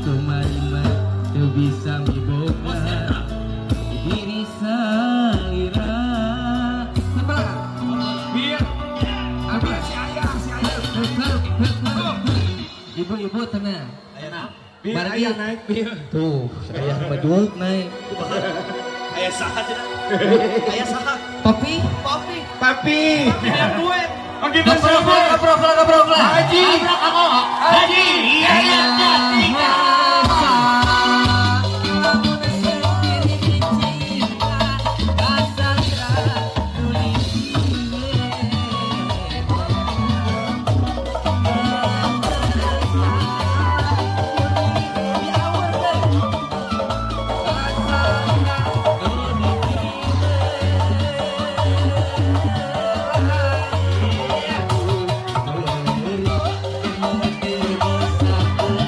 Sumarima teu bisa miboga diri salira. Bir. Ambil si ayah, si ayah. Ibu-ibu tenang. Bir ayah naik bir. Tuh, ayah beduk naik. Ayah saha cenah. Ayah saha. Papi? Papi. Papi. Papi yang duet. Oke, Bro. Haji. Haji. Iya, iya. Thank you.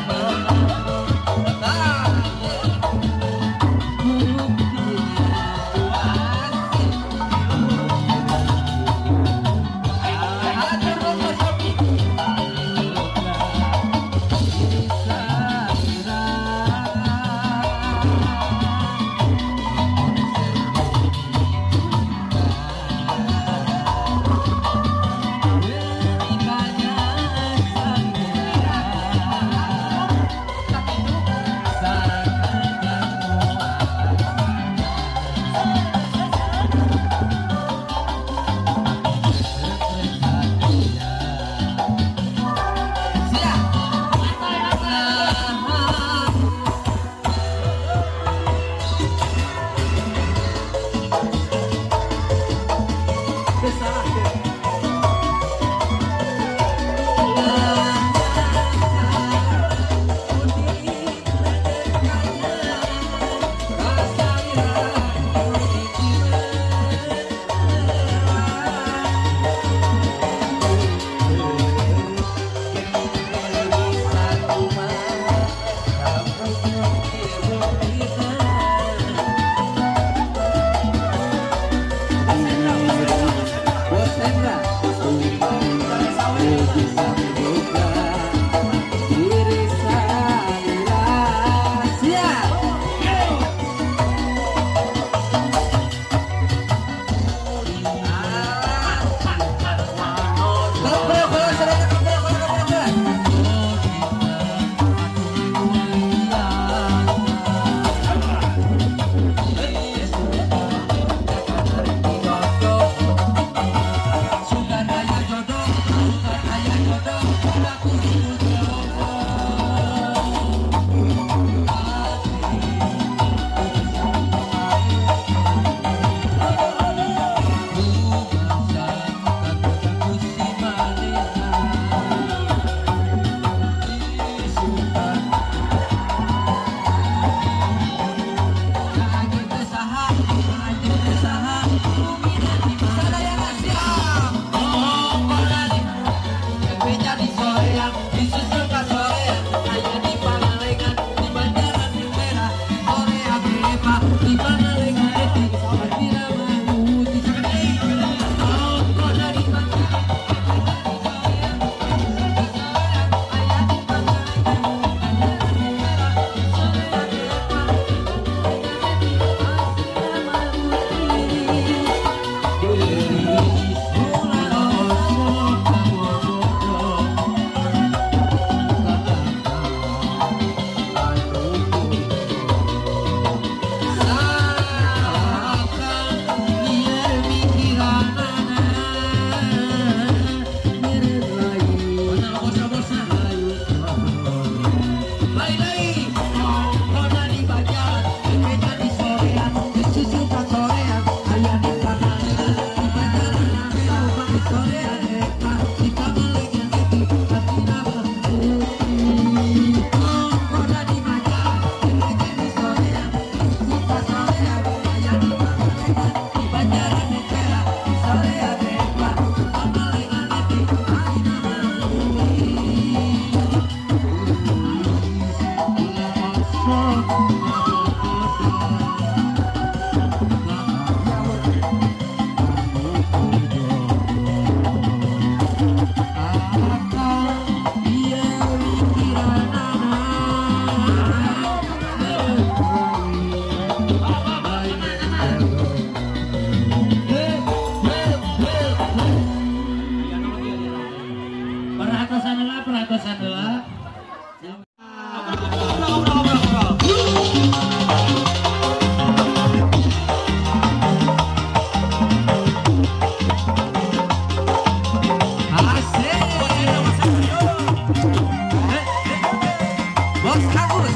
Bos Agus.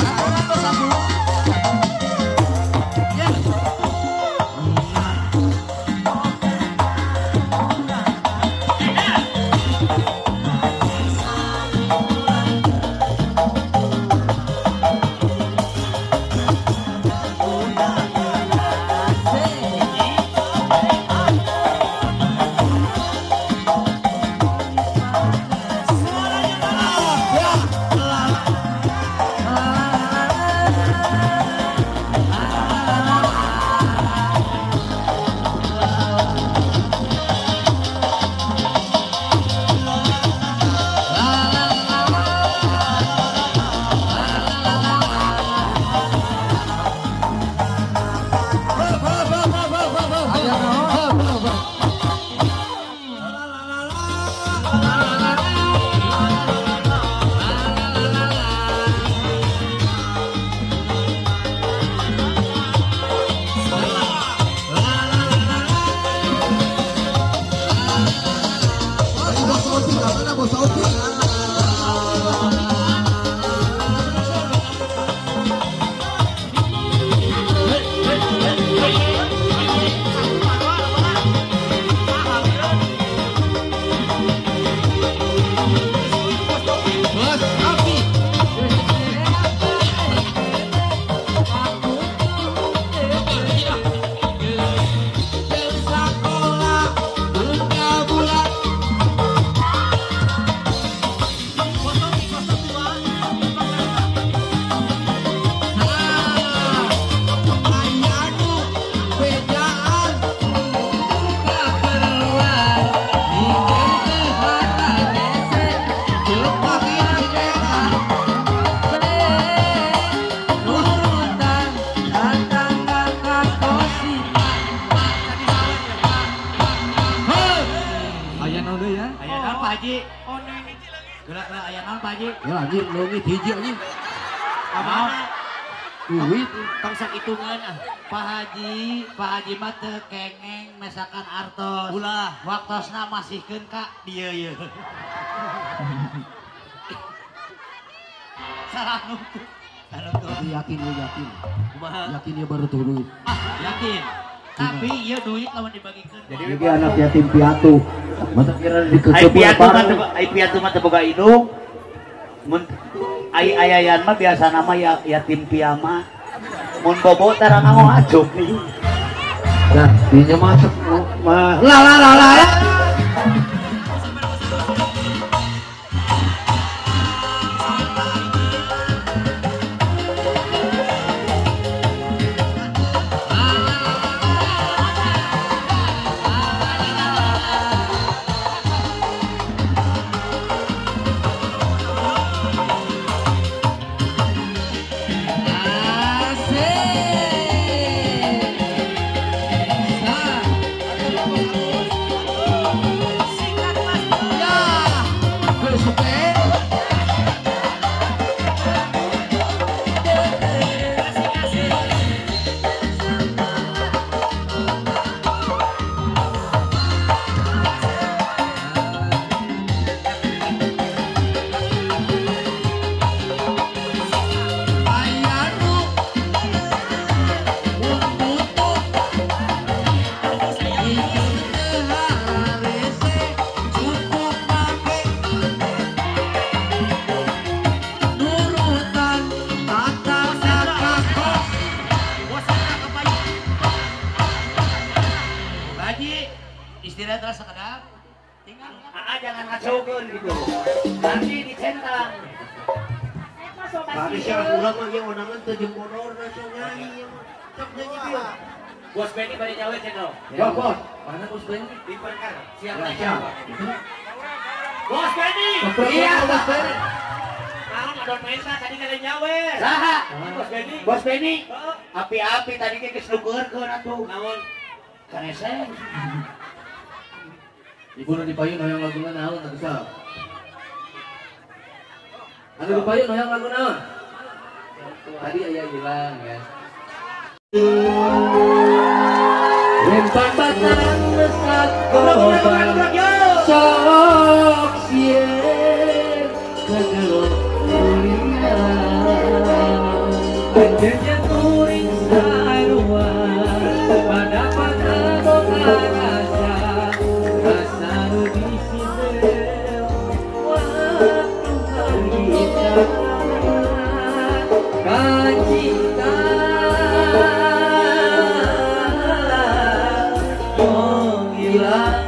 Aya Bos Agus. Ya. Pak Haji mah teu kengeng mesakan artos. Ulah, waktosna masihkeun ka dieu ieu. Salah nutup. Yakin ya yakin. Kumaha? Yakin ya baru tuh duit. Ah, yakin. Tapi ieu duit lamun dibagikeun. Jadi anak yatim piatu. Mata kira dikekeun. Ai piatu mah teu boga indung. Mun ai ayayan mah biasana mah ya yatim piama. Mun bobo tara nganggo acuk nih. Nah, dinya masuk mah. La la la la. Bos Benny bari nyawe channel. Ya, bos. Mana Bos Benny? Di perkar. Siap, siap. Bos Benny. Iya, Bos Benny. Naon adon main tadi kalian nyawe. Saha? Bos Benny. Bos Benny. Api-api tadi ge geus lugeurkeun atuh. Naon? Kaneseng. Ibu nu dipayun hoyong laguna naon teu bisa. Anu dipayun hoyong lagu naon? Tadi aya hilang ya. Lempar batang mesat korban sok sieun kegelok ulin. Janjian kuring sarua padapat boga rasa rasa nu disindel waktu harita kacinta tong ilang-ilang.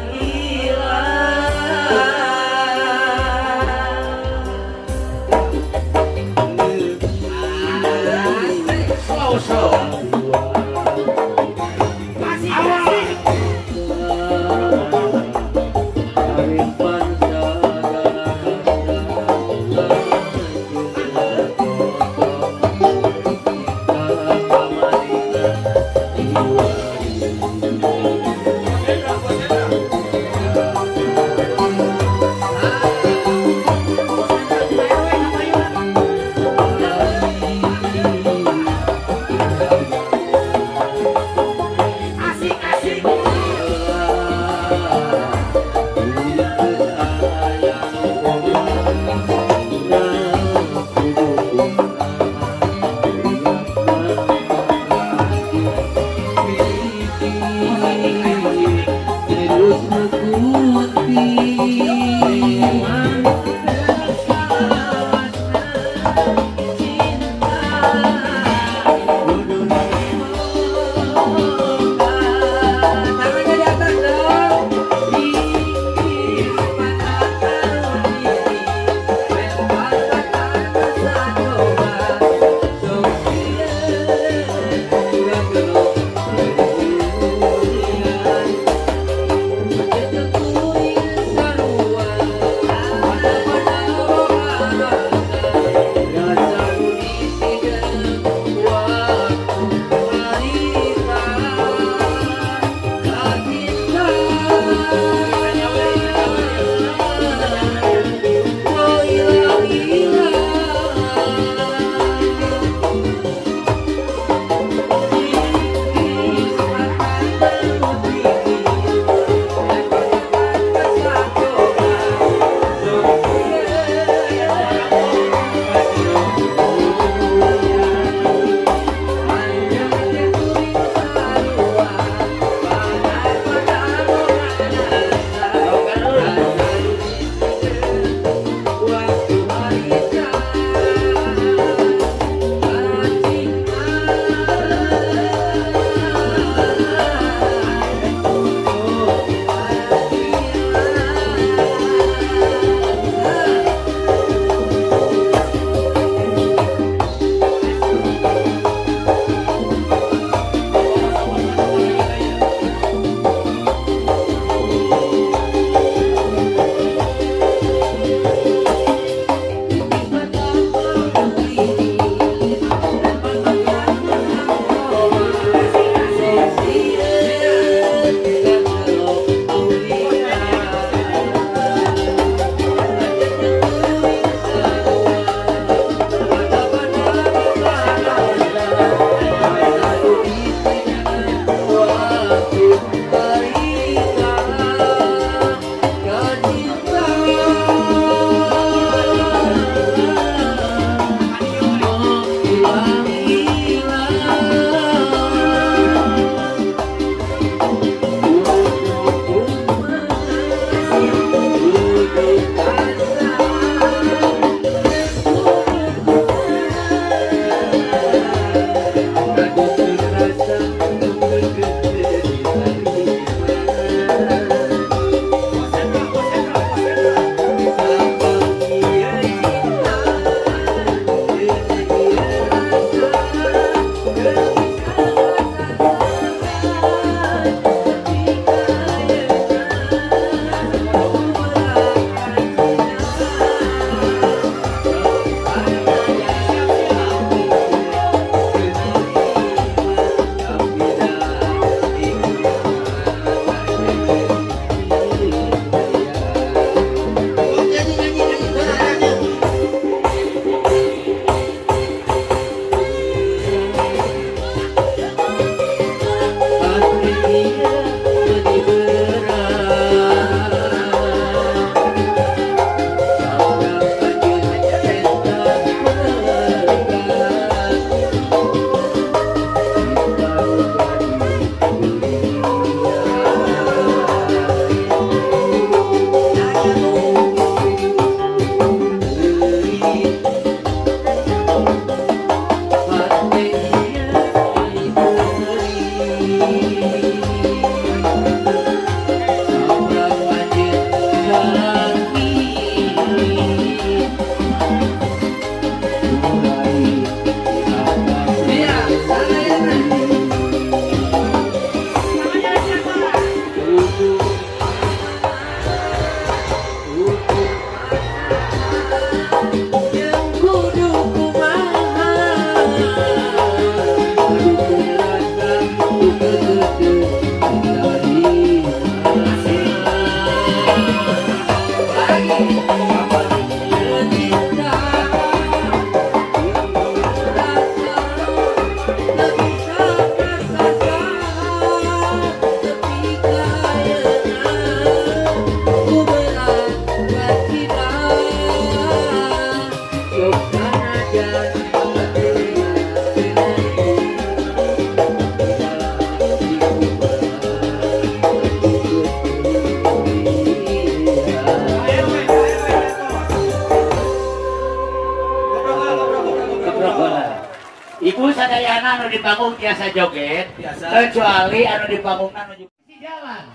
Ibu sadayana anu di panggung tiasa joget, kecuali anu di panggungna nuju di jalan.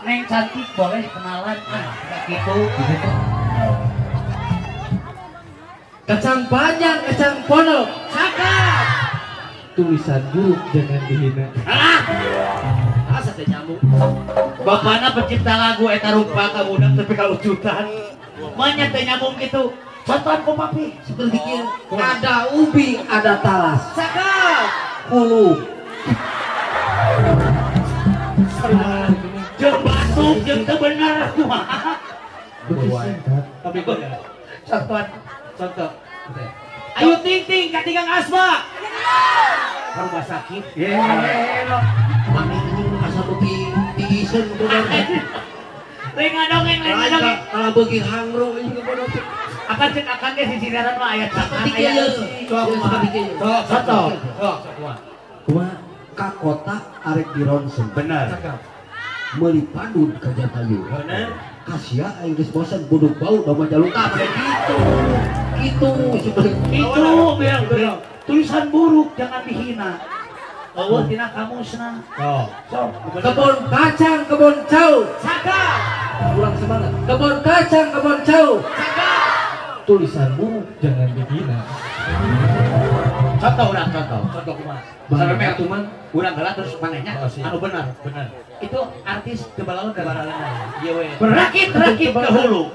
Neng cantik boleh kenalan ah, gitu. Kacang panjang, kacang pondok. Cakep. Tulisan buruk jangan dihina. Ah, asa teh nyambung. Bapana pencipta lagu eta rupa kabudak tapi kaucutan. Manya teh nyambung gitu. Contohan ku papi seperti kieu. Ada ubi, ada talas. Cakep. Hulu. Jeung batuk jeung teu bener kumaha. Tapi contohan contoh. Ayu Ting Ting katinggang asma. Rumah sakit. Ye. Mami ini asa beuki tiiseun kudu. Lain ngadongeng, lain ngadongeng. Kalau beuki hangro ini kudu. Apa cek akang ge sisiraran mah aya cakan aya. Sok Sok soto. Sok kumaha? Kumaha ka kota arek di ronsen. Bener. Meuli padud ka Jatayu. Bener. Kasia aing geus bosen buduk bau domba jaluka gitu. Gitu itu Bel. Tulisan buruk jangan dihina. Allah tina kamusna. Oh. Sok. Kebon kacang, kebon cau. Cakep. Kurang semangat. Kebon kacang, kebon cau. Cakep. Tulisan buruk jangan dihina. Contoh urang contoh. Contoh kumaha? Sampai cuman urang heula terus manehnya oh, anu benar. Benar. Itu artis teu balaon teu balaon. Ieu we. Berakit-rakit ke hulu.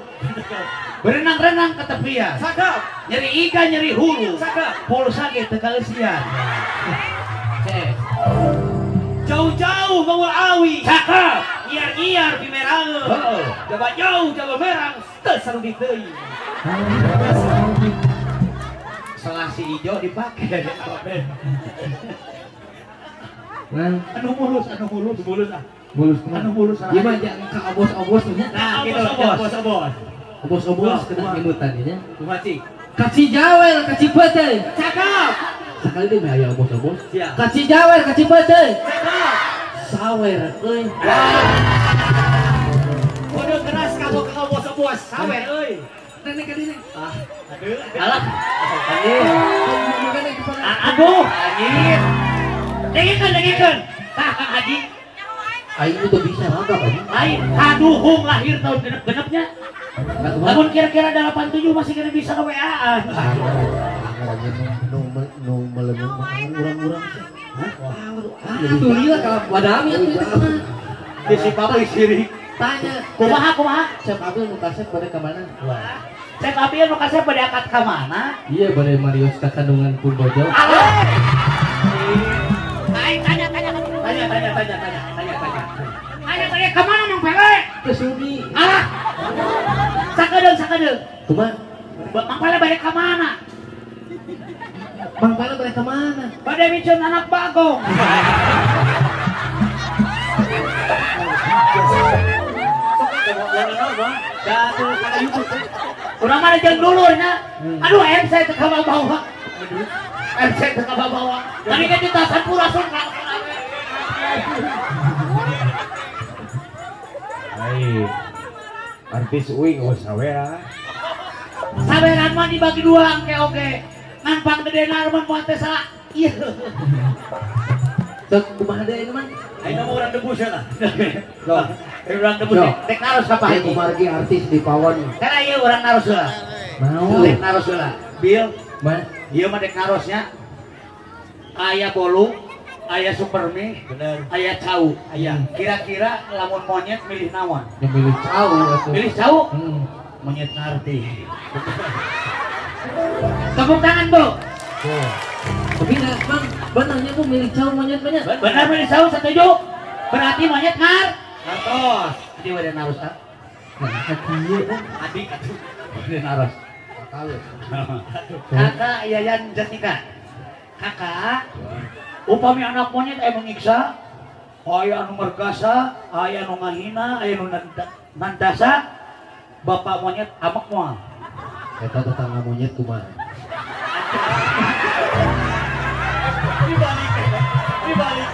Berenang-renang ke tepian. Cakep. Nyeri iga nyeri hulu. Cakep. Pulsa ge teu kaleusian. Jauh-jauh mawa awi. Cakep. Nyiar-nyiar pimerangeun. Heeh. Jaba jauh jaba merang teu sarudi teuing. Selasi hijau dipakai. Nah, anu mulus, mulus ah. Mulus anu mulus. Ieu mah jangan ka obos-obos nya. Nah, gitu obos-obos. Obos-obos kena nyebutan nya. Kumaha cik? Kaci jawer, kaci peuteuy. Cakep. Sakali deui mah aya obos-obos. Siap. Kaci jawer, kaci peuteuy. Cakep. Sawer euy. Kode keras kamu ke obos-obos, sawer euy. Nenek ka dieu. Ah, aduh. Alah. Aduh, anjir. Dengikeun, dengikeun. Tah Kang Haji. Aing teu bisa ragap anjing. Lain kaduhung lahir tahun genep-genepnya. Lamun kira-kira 87 masih kena bisa ke WA-an. Nu nu melenung mah urang-urang sih. Hah? Tuh lila kalau wadami atuh itu mah. Di si papi sirik. Tanya, kumaha kumaha? Cep Abil nu kasep bade ka mana? Cep Abil nu kasep bade angkat ka mana? Iya, bade marios ka kandungan pun bojo. Aing tanya tanya tanya tanya tanya tanya tanya tanya. Tanya tanya ka mana Mang Pele? Ke Sumi. Ah. Sakedeung sakedeung. Kumaha? Mang Pele bade ka mana? Mang Pele bade ka mana? Bade miceun anak bagong. Urang mah jeung dulur nya. Aduh MC teu kabawa. MC teu kabawa. Tadi kan ditasan purasun ka. Ai. Artis uing geus sawera. Saweran mah dibagi dua engke oge. Ngan panggedena mun moal teh salah. Ieu. Sok kumaha deui mah? Ayeuna mah urang debus ya lah. Sok. Urang debus dek naros ka Pak Haji. Kumargi artis di pawon. Kana ieu urang naros heula. Mau. Dek naros heula. Bil, mah ieu mah dek narosnya. Aya bolu, aya supermi, bener. Aya cau. Aya. Kira-kira lamun monyet milih naon? Ya milih cau atuh. Milih cau? Monyet ngarti. Tepuk tangan, Bu. Oh. Tapi nah, Bang, benarnya Bu milih cau monyet banyak. Benar milih cau setuju. Berarti monyet ngar. Ngartos. Adi wae naros ah. Nah, ieu adi atuh. Wae naros. Kakak Yayan Jatnika. Kakak, upami anak monyet aya mengiksa, aya anu mergasa, aya anu ngahina, aya anu nandasa, bapak monyet amek moal. Eta tetangga monyet kumaha? Dibalik, dibalik.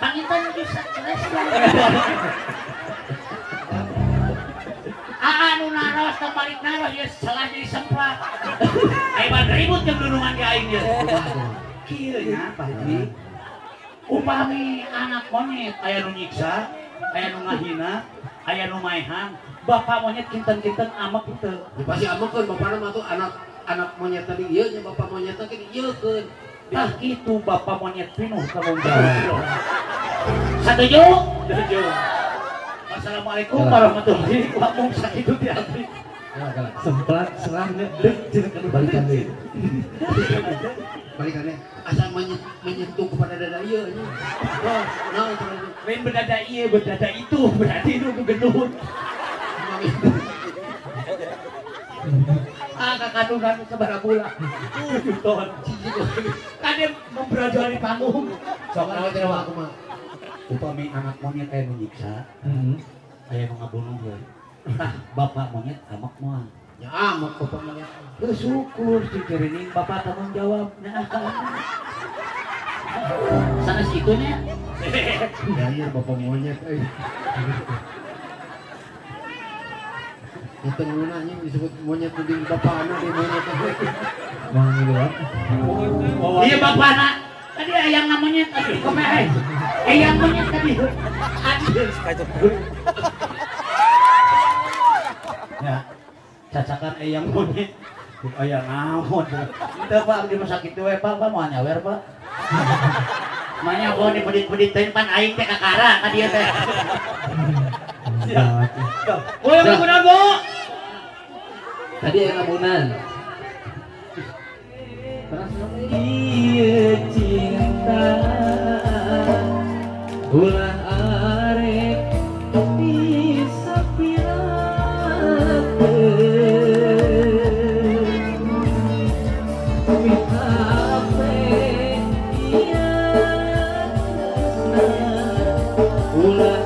Panginten bisa stres. Anu naros kembali naros ya salah jadi semplak. Rada ribut jeung dunungan di aing ieu. Kieu nya Pak Haji. Upami anak monyet aya nu nyiksa, aya nu ngahina, aya nu maehan, bapak monyet kinten-kinten amek teu. Ya pasti amekeun bapana mah tuh anak monyet tadi ieu nya bapak monyet teh diieukeun. Tah kitu bapak monyet pinuh tanggung jawab. Satuju? Setuju. Wassalamualaikum warahmatullahi wabarakatuh. Sakitu ti abdi. Semplat serahnya balikan deui. Balikan deui. Asa menyentuh kepada dada ieu nya. Wah, naon cenah? Lain berdada ieu, berdada itu, berarti itu gendut. Ah, kakadungan sabaraha bulan. 7 tahun. Kade membrojol di panggung. Sok naon cenah aku mah. Upami anak monyet aya nu nyiksa, aya nu ngabunuh we. Tah bapak monyet amak moal. Ya amak bapak monyet. Bersyukur cicirining bapak tanggung jawab nah ka anak. Sanes kitu nya. Ya ieu bapak monyet euy. Itu ngeunah nya disebut monyet jeung bapana di monyet teh. Mang Iya bapana. Tadi ayang namanya tadi kumaha? Ayang monyet tadi. Ya, cacakan eyang monyet. Ayang naon. Teu Pak abdi mah sakitu we Pak, Pak moal nyawer Pak. Manya boh dipedit-pedit teh pan aing teh kakara ka dieu teh. Oh, yang ngabunan, Bu. Tadi yang ngabunan. Ieu cinta ulah arek Ulah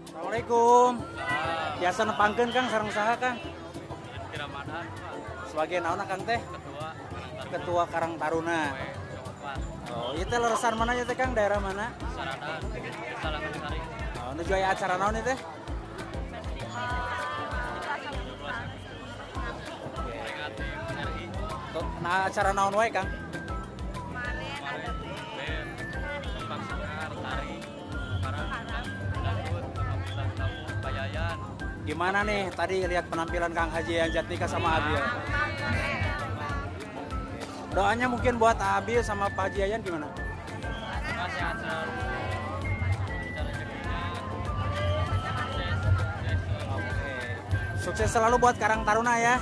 Assalamualaikum. Biasa nepangkeun Kang sareng saha Kang? Sebagai naon Kang teh? Ketua Karang Taruna. Oh, ieu teh leresan mana ya teh Kang? Daerah mana? Sarana, Desa Langgensari. Oh, nuju aya acara naon ieu teh? Peringati RI. Nah, acara naon wae Kang? Kemarin ada band, tembang sekar, tari, barang, dangdut, alhamdulillah tamu, bayayan. Gimana nih tadi lihat penampilan Kang Haji Yayan Jatnika sama Abil? Doanya mungkin buat Abil sama Pak Haji Yayan gimana? Semoga sehat selalu, lancar rezekinya, sukses, sukses selalu. Oke. Sukses selalu buat Karang Taruna ya.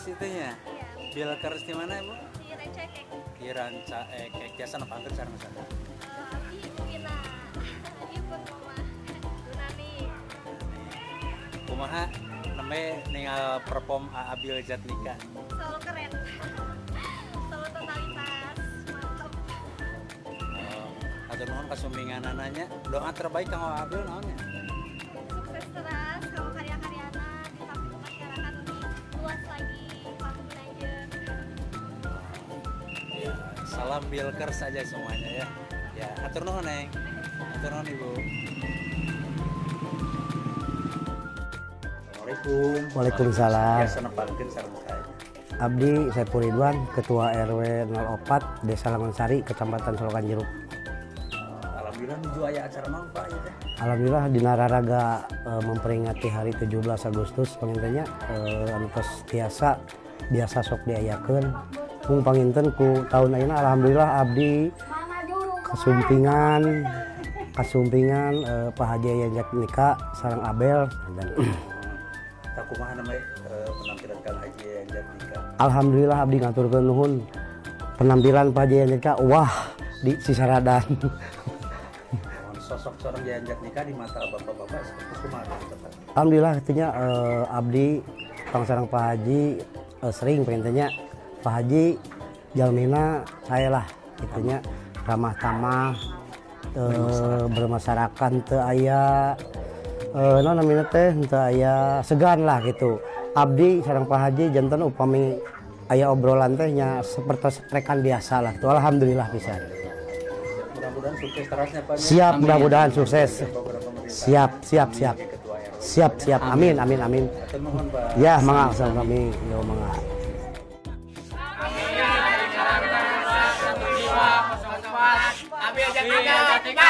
Bilkers itu nya. Iya. Bilkers di mana, Ibu? Di Rancaekek. Di Rancaekek. Jasa nepangkeun sareng saha? Abdi Ibu Ina. Ibu Mama. Nani. Kumaha nembe ningal perform Abil Jatnika? Selalu keren. Selalu totalitas. Mantap. Oh, atur nuhun kasumpinganana nya. Doa terbaik kanggo Abil naon nya? Sukses terus kalau karya-karyana di samping masyarakat lebih luas lagi panggung aja. Ya, salam Bilkers saja semuanya ya. Ya, atur nuhun Neng. Atur nuhun Ibu. Assalamualaikum. Waalaikumsalam. Biasa nepangkeun sareng saya. Abdi Saiful Ridwan, Ketua RW 04 Desa Langonsari, Kecamatan Solokan Jeruk. Alhamdulillah nuju aya acara naon Pak ieu teh? Alhamdulillah dina raraga memperingati hari 17 Agustus panginten nya anu tos tiasa biasa sok diayakeun. Mung panginten ku tahun ayeuna alhamdulillah abdi kasumpingan Pak Haji Yayan Jatnika sareng Abel dan kumaha namanya penampilan Kang Haji Yayan Jatnika? Alhamdulillah abdi ngaturkeun nuhun penampilan Pak Haji Yayan Jatnika wah di sisaradan. Sosok seorang Yayan Jatnika di mata bapak-bapak seperti kumaha? Alhamdulillah artinya abdi pang sareng Pak Haji sering pengennya Pak Haji jalmina saya lah itunya ramah tamah bermasyarakat teu aya naon namina teh teu aya segan lah gitu. Abdi sareng Pak Haji janten upami aya obrolan teh nya seperti rekan biasa lah gitu. Alhamdulillah pisan. Mudah-mudahan sukses terusnya Pak. Siap, mudah-mudahan sukses. Siap, siap, siap. Siap, siap. Amin, amin, amin. Ya, mangga sami yo mangga. Abil Jatnika.